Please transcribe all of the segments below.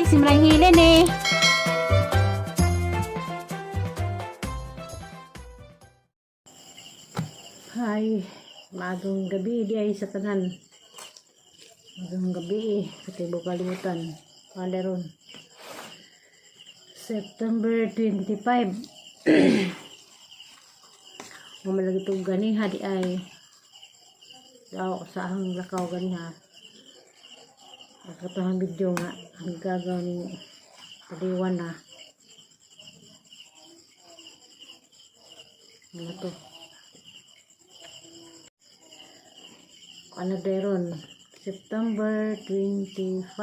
Simran Hilene. Hi, maagong gabi di ay sa tanan. Maagong gabi eh, sa tibok kalimutan. Paleron. September 25. Mamalagi itong ganiha di ay. Daw sa ahang lakaw ganiha. Ang katahang video nga, ang gagaw ni paliwan na. Ano to? Ano deron September 25,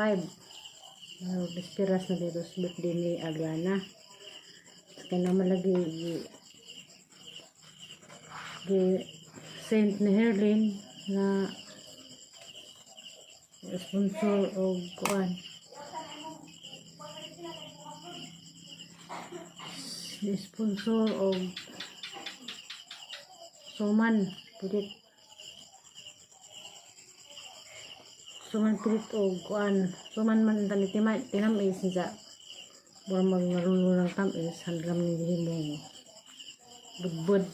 ano, bispiras na dito sa birthday ni Aliana. Kaya naman lagi gi sent ni Herlin na sponsor og kuan sponsor og suman pulit. Suman pilit og kuan suman man tani tinamis niya mura mag naruno ng tamis handram ni himong budbud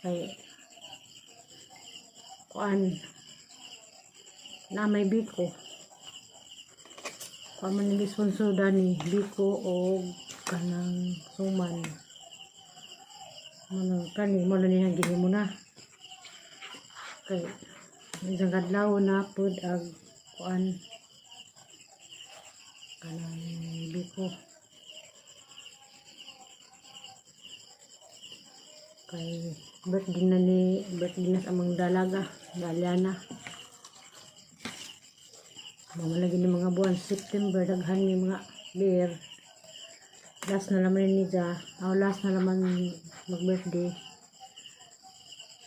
kay kuan na may biko kuan man ni sponsor dani biko og kanang suman manang kani mo na niya gihimo na kay isang kadlaw na pud ag kuan kanang biko kay birthday na ni birthday na sa amang dalaga ni Aliana. Mamalagi ni mga buwan September daghan ni mga beer last na naman ni Niza oh, last na naman mag birthday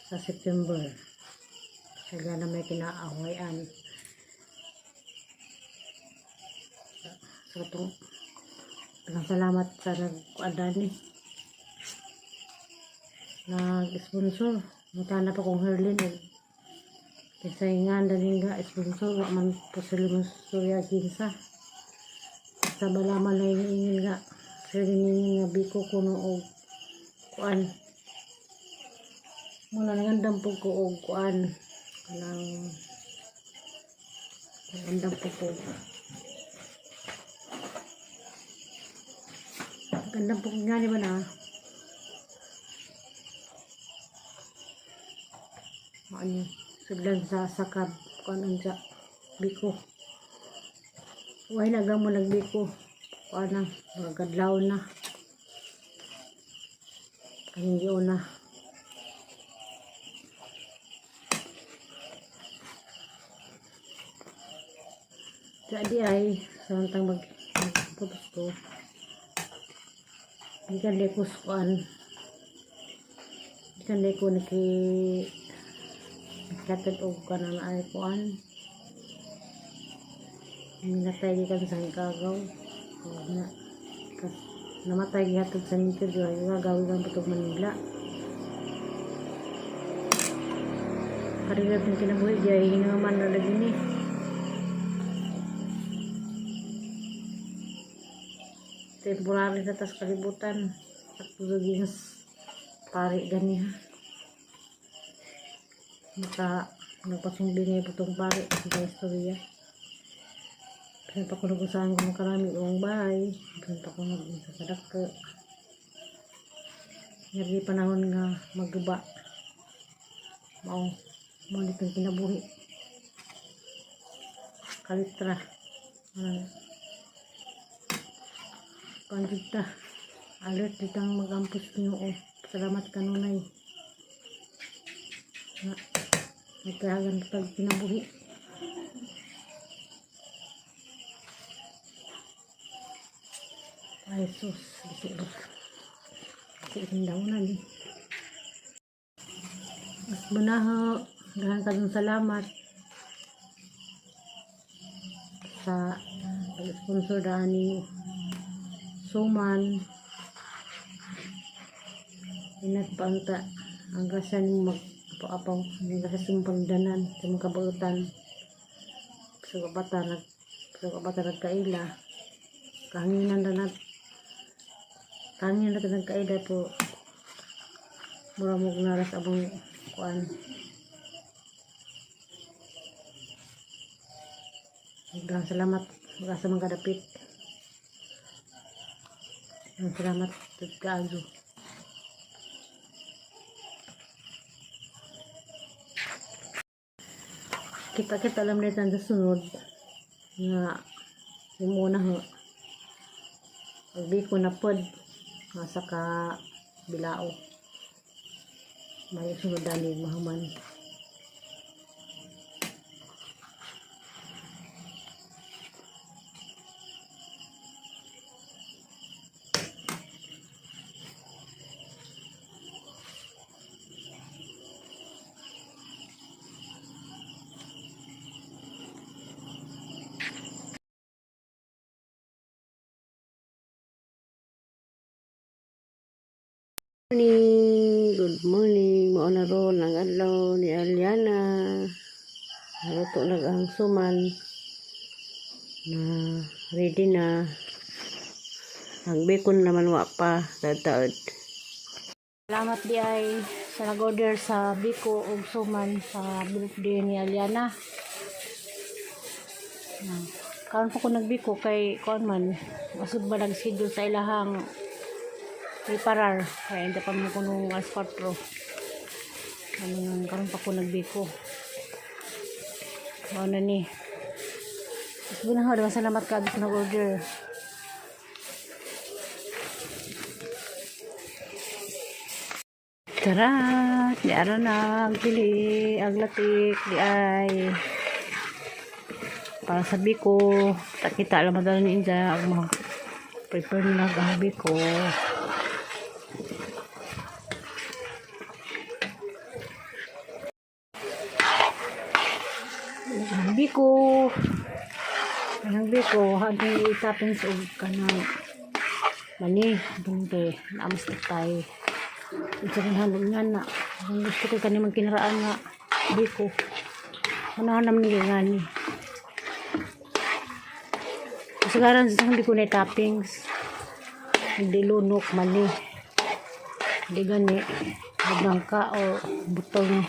sa September kaya na may kinaawayan sa itong salamat sa nagkuadani nag-sponsor mata na pa kong Herlin eh. Kinsa nga daling nga sponsor wa man po sila mo surya kinsa sa balaman na ingin nga sila ingin nga biko kuno og kuan muna nangandam po ko og kuan kanang nangandam po ko gandang po nga di ba na ano sudlan sa sakab kuan unsa biko way naga mo nagbiko kuan na mga kadlaw na kanyang giuna. Jadi ay samtang mag magputos ko gikan di ko kuan gikan di ko naki nakatad og kanang ay kuan minatay gikan sa Hikagaw o na kas, namatay gihatod sa interview ay gagaw gikan patog Manila karigat ng kinabuhi di ay hingaman na lagi ni. Temporary na tas kalibutan at pagiging pari gani ha maka nagpasumbi nga putong pari sa istorya. Bisan pa ko nagusahan ko makarami uang bahay, bisan pa ko nag sa kadako ngari panahon nga magguba mao mao nitong kinabuhi kalitra uh, ta alert ditang magampos Ginoo. Salamat kanunay nga nagkahagan pag kinabuhi. Ay sus, gisi ba gisi na ni mas bunaho. Daghang kadong salamat sa pag-sponsor dani suman inat paunta ang gasan mag apaw ang gasan mong pagdanan sa mga kabuutan sa kabata nag So kapag nagkaila, kahanginan na na kahanginan na nagkaila po, mura mo naras abong kuan. Daghang salamat mula sa mga kadapit. Daghang salamat tud kaayo. Kita-kita alam nito ang sunod nga yung una ho. Pag ko na pod nga sa ka bilao. May sunod dani mahuman. Morning, good morning. Mao na ron ang adlaw ni Aliana. Naluto na ang suman na ready na. Ang bacon naman wa pa tataod. Salamat di ay sa nag-order sa biko ug suman sa birthday ni Aliana. Na, karon pa ko nagbiko kay kuan man masud ba nag-schedule sa ilahang preparar kaya hindi pa man ko nung alas 4. Ano nga karon pa ko nagbiko. Mao na ni. Mas na ho, salamat ka sa nag-order. Tarat, di ara na ang pili, ang latik, di ay. Para sa biko, kita lang madala ni Inja, ang mga prepare na ang biko. Ang biko. Ang biko, hanggang i-toppings og kanang mani, dungke, naamas na tayo. Unsa kan halong nga na. Ang gusto ko kani man kinaraan nga biko. Manahan naman ni nga ni. Kasagaran sa hindi ko na toppings. Hindi lunok, mani. Hindi gani. Bangka o butong.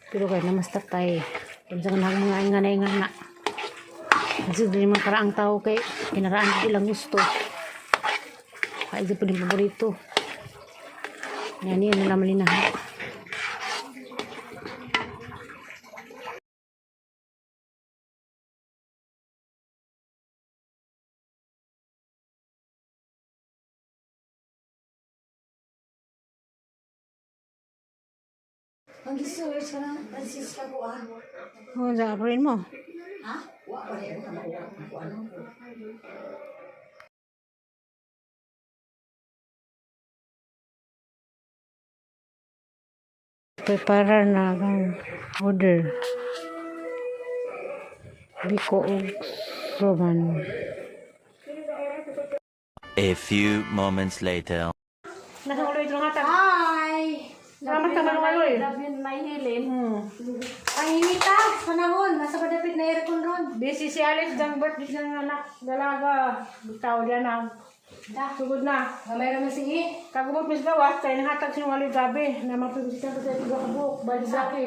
Pero kay namas tatay. Unsa kan mga nga na nga na. Kasi dili man karaang tao kay kinaraan ilang gusto. Kaya ito pa din paborito. Yan yun na naman linaha. Ang gisurge ka na, Francisca ko ah. Oh, sa rin mo. Ha? Wa pa rin ka makuha ko ano. Prepare na ang order. Biko og suman. A few moments later. Nasa ulo ito nga Hi! Salamat ka manuwaloy. Love you, my Helen. Hmm. Ang inita, panahon, nasa padapit na aircon ron. Busy si Alice dang birthday ng anak dalaga. Bitaw diyan na. Sugod na. Gamay raman sige. Kagubot mis gawas kay nahatag si Waloy gabi na mapibisitan ko sa tiga kabuk baliglaki.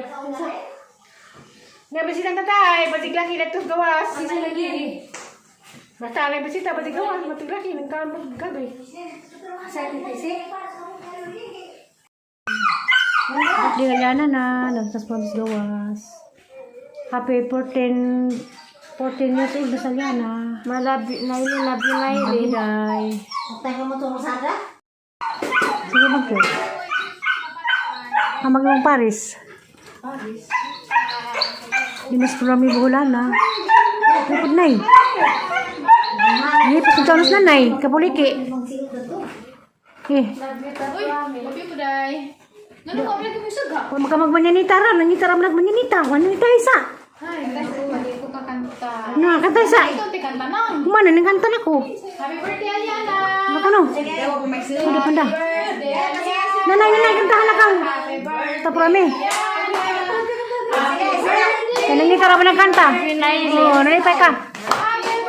Na bisitan ta tay, baliglaki letos gawas. Isa lagi. Basta na bisita balig gawas, baliglaki nang kan gabi. Sa titisi. Di na na, nagtas pa mis gawas. Happy 14 years old na sa Liana. Malabi, nailin, love you, Happy day. Patay ka mo itong sada? Sige mag Hamag mong Paris. Paris. Di mas prami buhulan na. Lupod na eh. Ay, pasugtanos na nay. Kapuliki. Mang sigot na to. Eh, Uy, kapi mo day. Ngano ka lagi mo suga? kung makamagmanyanita ra, nangita ra nagmanyanita. Manyanita isa. Hay, kasi ko kakanta. Na, kanta isa. Ito, te kanta nang. Kumana, nang kanta na ko. Happy birthday, Aliana. Baka no? Panda, panda. Birthday, Aliana. Nanay, nanay, kantahan na kang. Happy birthday. Taprami. Kaya nangita ra ba ng kanta? Oo, nanay pa ka. Happy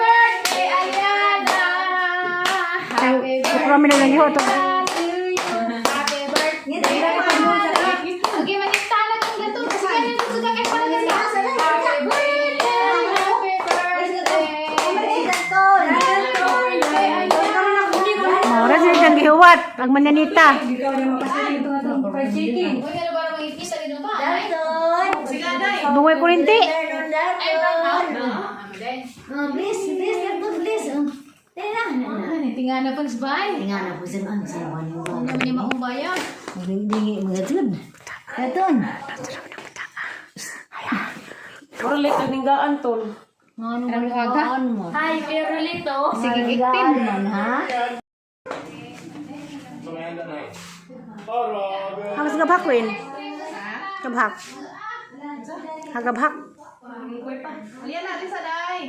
Purami na lang giho to. To you. Happy birthday. Okay, manintala kang gato. Kasi kaya nito sa kay para ganda. Happy birthday. Happy birthday. Happy birthday. Mora sa kang gihuwat ang manyanita. Uy, ano ba naman ikita dito ba? Ay, Bungoy kurinti. ay, brown out. Ah, day. Please, please, please. Ano, tingana pa sa bahay. Tingnan po sa ang sa mga Ano naman yung maumbayan? Dingi mga dun. Katon. Ulit ang ninggaan tol. Ano mo? Hi, Perolito. Sige, iktin. Man, ha? Hamas gabhak queen. Gabhak. Hagabhak. Liyan natin sa day.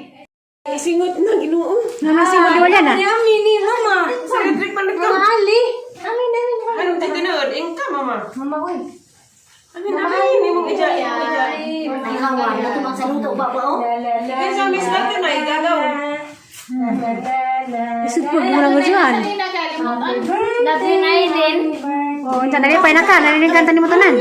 Singot na Ginoo. Nga si mo diwala na. Yummy ni mama. Sa electric man nagka. Ali. Amin amin. Anong titinood? Ingka mama. Mama oy. Amin amin ni mong ija ija. Ay hawa na tumang sa luto ba ba oh. Kinsa miss natin na igagaw. Isip ko mo lang dyan. Kanina kalimutan. Love you Nailin. Oh, unsa na pa na ka, narinig kanta nimo tanan.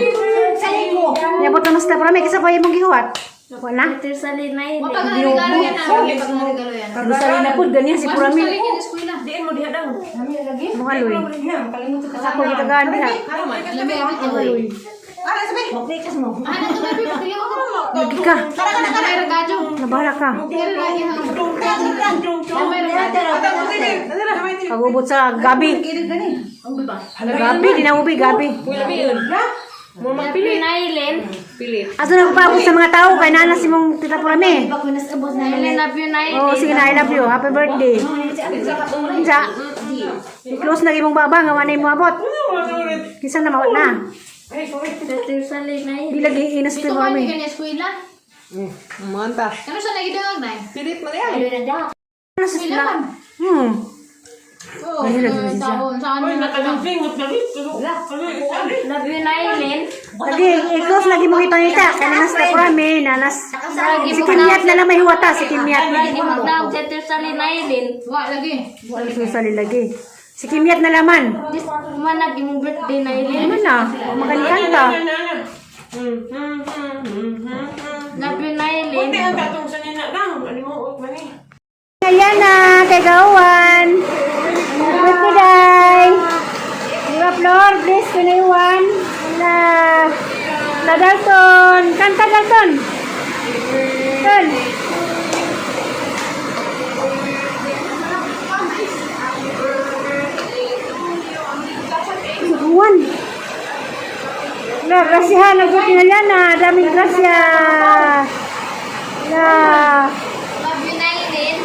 Sa ko. Yabot na mas purami kisa pa imong gihuwat. Wala. Sali Nailin. Wapag ang regalo yan ha. Wapag ang regalo yan. Rusali na pud ganyan si Mas purami. gusto rin yung eskwela. Diin mo diha daw. Mga luy. Ako gitagaan diha. Labi, labi. Maplikas mo. Ano to, baby? Pagkili mo ko. Lagi ka. May regalo. Nabahala ka. Pero lagi ang May regalo. Pag-ubot sa gabi. Gabi, di na ubi, gabi. Love you Nailin. Ato na paabot sa mga tao kay nana si mong tita Purami. Nailin, love you Nailin. Oh, sige na, I love you. Happy birthday. Unsa? I-close na imong baba nga wanay mo abot. Kinsa na mawat na. Sali Nailin. Di lagi inas Ito ti ba Purami. hindi ka na eskwela? Manta. Ano siya nagidangag na? Pilit man yan. Ano sa sila? Hmm. Oo, Ay, lagi siya. taon. Saan Oy mo na nakalimfingot na dito. Love you Nailin. Lagi i-close lagi mo kita ngita kay nanas ta Purami, nanas. Si Kimyat na lang may huwata, si Kimyat. Lagi magnaog sa Sali Nailin. Wa, lagi. Susali lagi. Si Kimyat na laman. This manag imong birthday Nailin. Ano na? Magaling kanta. Love you Nailin. Kunti ang katong sa nina dang. Ano mo og mani. Ayan na, kay Gawan. Birthday, Day. Di ba, Flor? Please, pinayuan. Na, na Dalton. Kanta, Dalton. Dalton. Juan. Na, grasya. Nag-birthday na yan na. Daming grasya. Na. Love you Nailin.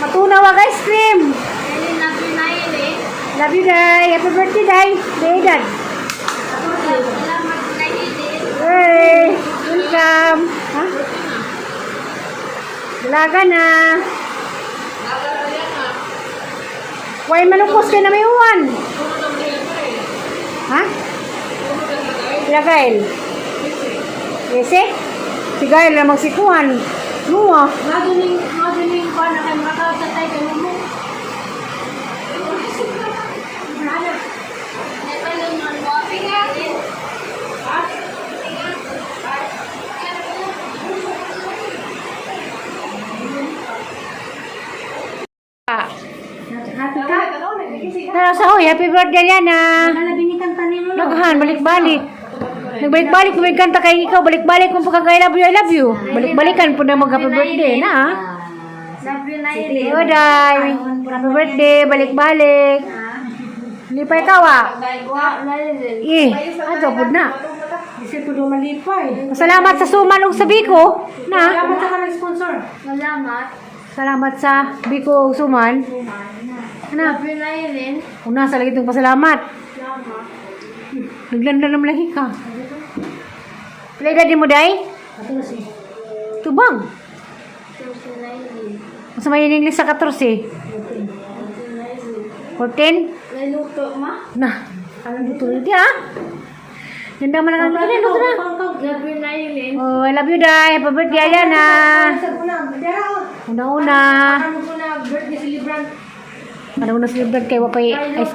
Matunaw ang ice cream. Nailin, love you Nailin. Love you, Day. Happy birthday, Day. Day, Dad. Salamat Nailin. Hey, welcome. Ha? Dalaga na. Why manukos kayo na may uwan? Ha? Sila Gael? Ese? Si Gael na magsikuan. Nuwa. Magaling pa na kay makakatay kay mo. Happy ka? Tara sa hoy, happy birthday Yana. Naghan, balik-balik. Nagbalik-balik kung may kanta kay ikaw, balik-balik kung pagka I love you, I love you. Balik-balikan po na mag happy birthday na. ah. Love you Nailin. Oh, day. Happy birthday, balik-balik. Hindi pa ikaw ah. Wa Nailin. Eh, ato pud na. Isip ko dumalipay. Salamat sa suman ug sa biko na. Salamat sa kanang sponsor. Salamat. Salamat sa biko ug suman. Ana, Love you Nailin. una sa lagi itong pasalamat. Salamat. Naglanda naman lagi ka. Play daddy mo, day? Tubang. Love you Nailin. Mas may in English sa 14. 14? May luto ma. Na. Anong luto na di ah? Ganda man ang luto na. Luto na. Love you Nailin. Oh, I love you, Day. Happy birthday, Ayana. Sa una, dara oh. Una-una. Ano ko na birthday celebrant. Ano na sila kay wapay ice.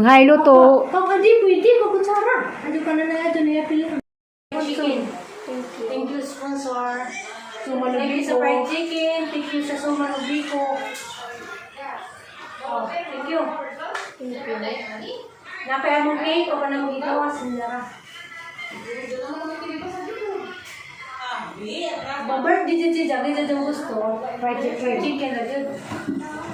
Hi luto. Kung hindi pwede, kung kutsara. Ano ka na na ito niya pila. Chicken. Thank you, sponsor. Thank you sa fried chicken. Thank you sa suman ug biko. Oh, thank you. Thank you, Nay. Napay among cake o kanang gigawas nila. Ba birthday jud siya, jud jud gusto. Fried chicken. Chicken na jud.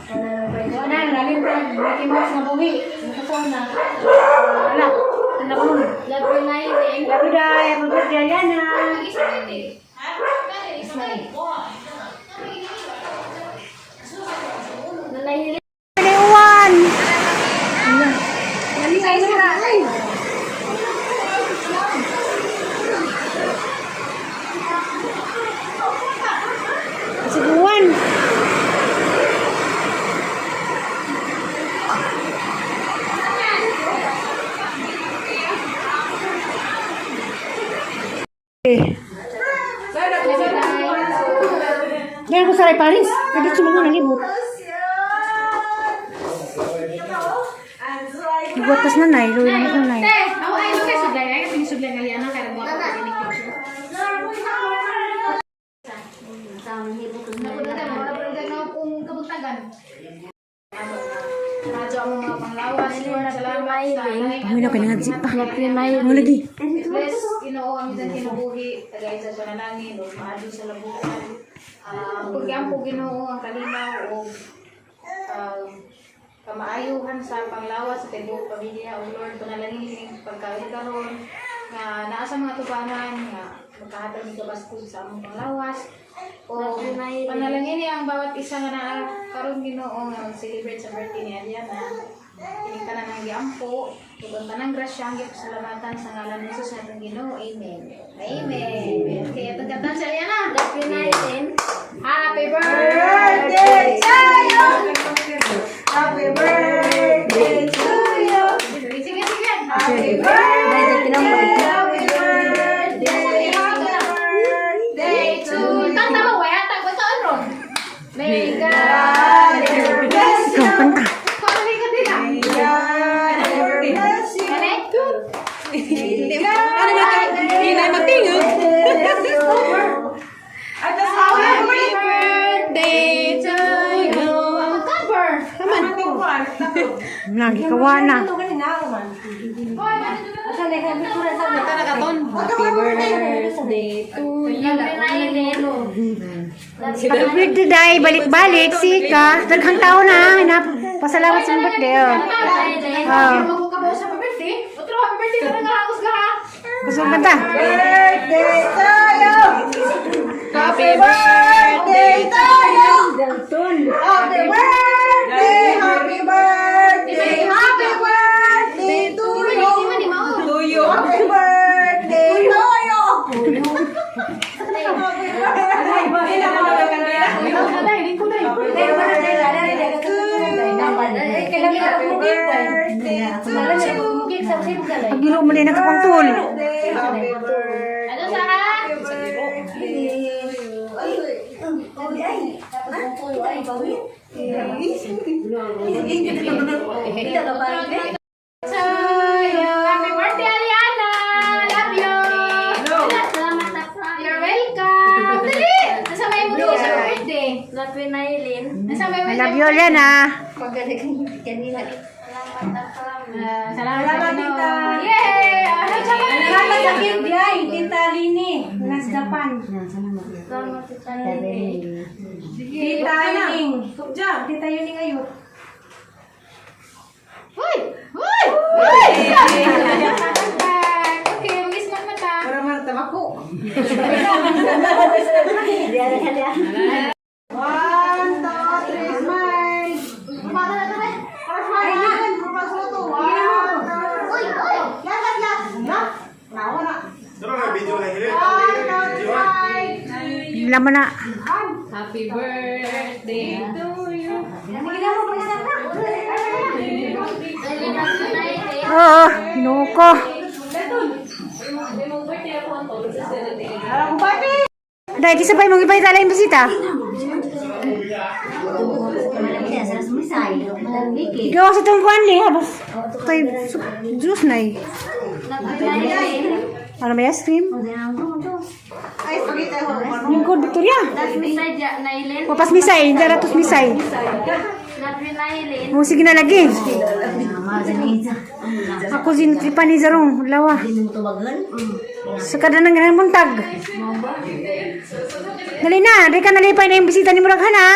Wala na fried chicken. Wala na, lalim pa. Mickey Mouse na buhi. Nakataon na. Wala. Ano ko nun? Love you, Nay. Love you, Day. Happy birthday, Aliana. Nanay. Uwan. Siguan. Eh. Yan ko sa Ray Paris. Pwede sumunod ng libot. Iguatas na nay, luwi na nay. Te, ako ay kay sublay ay kasi sublay nga liana kay mo ako ini picture. Kung kabuntagan. Radyo ang mga panglawas, Lord, salamat sa Panginoon kay nga pa. Mo lagi. Bless, Ginoo ang isang kinabuhi, tagay sa panalangin, o maadyo sa labuan. Ah, Pagkampo Ginoo ang kalinaw o kamaayuhan sa panglawas sa tibuok pamilya o Lord, panalangin kining pagkain karon nga naa sa mga tubangan nga makahatag ni kabaskog sa among panglawas o panalangin niya ang bawat isa nga naa karon Ginoo nga mag-celebrate sa birthday ni Ariana. Kining tanan ang giampo ug ang tanang grasya ang gipasalamatan sa ngalan ni Jesus natong Ginoo. Amen. Amen. Okay, atong kantahan si Ariana. Happy birthday Birthday to you! Happy birthday to you! Sige, sige. Happy birthday! Happy birthday! Happy birthday to you! Kanta mo, wala tag wa ron. May God God ever bless you! Ikaw kanta. Pamali ka din ah. May God ever bless you! Kani? Ano ba Hindi na magtingog. At Happy birthday to you. Ang cover. Lagi kawana. Ano ganin na ako man. Hoy, Asa na ka picture sa Happy birthday to you. Happy birthday, Day. Balik-balik. Sika. Daghang tao na. Pasalamat sa birthday. Oh. Ah. Ako ka ba sa birthday? Otro happy birthday ka nga hagos ka ha. Gusto mo kanta? Birthday to you! Happy birthday to you! Happy birthday! Happy birthday! Happy birthday to you! Di man di mao. To you! Happy birthday to you! Happy birthday! Aday, di ko dai. Birthday to you! Pagilo mo din nakapangtul. Happy birthday! Ano sa ha? Happy birthday, Aliana! Love you! You're welcome! Dali! Nasa may mo sa birthday. Love you, Nailin. Nasa may mo I love you, Aliana. Salamat, salamat tita. Yay! Ano tsaka? Salamat sa cake, Jai. Tita Lini. Nas Japan. Tita Yuning. Tita Yuning ayot. Hoy! Hoy! Hoy! Okay, mag-ismak na ta. Para martabako. One, two, three, smile. Ay, na. One, two, Uy! Uy! Las, las, las. Na, wala. One, two, three, smile. Laman na. Happy birthday to you. Oo, hinuko ko. Dahil di sabay mong ipay tala yung bisita. Gawa sa itong kuan ni habas. Tay juice na eh. Ano may ice cream? Ay, spaghetti ako. Lingkod Victoria. Papas misay, hindi ratos misay. Oh, sige na lagi. Ako sinitripan ni Zarong, lawa. Sa kada ng ganang buntag. Dali na, di ka nalipay na yung bisita ni Muraghan ha.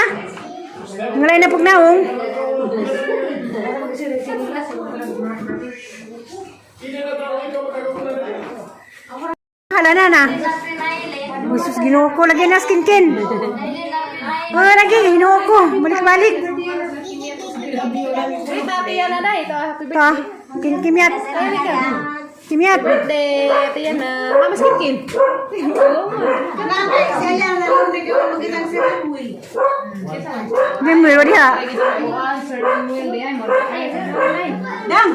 Ngalay na pugnaong. Hala na na. Uy, sus, Ginoo ko. Lagi na skin-kin. Oh, lagi, Ginoo ko. Balik-balik. Wait, Ate Yana na. Ito, happy Ta, kin kimyat. Kimyat. birthday, Ate Yana. Ah, mas kin. Nanay, siya na lang magitang si Ramuel. Di mo diha. Dang.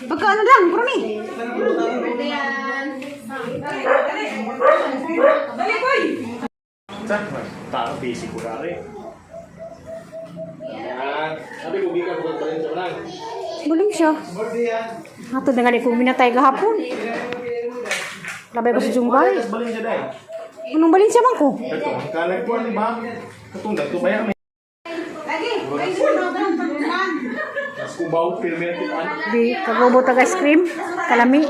Pagka ano dang, kroni. Tao, busy ko na rin. Yan. Sabi ko, gikan ko pa rin sa unang. Buling siya. Ato na nga ni kung minatay gahapon. Labay ko sa Jumbay. Balin siya dahil. Anong balin siya man ko? Ito, kalagpuan ni ma'am. Katong dagto ba yan? Lagi, ay sunod ang pagkuhan. Mas kubaw, pirmi na tuan. Di kagubot ag ice cream. Kalami.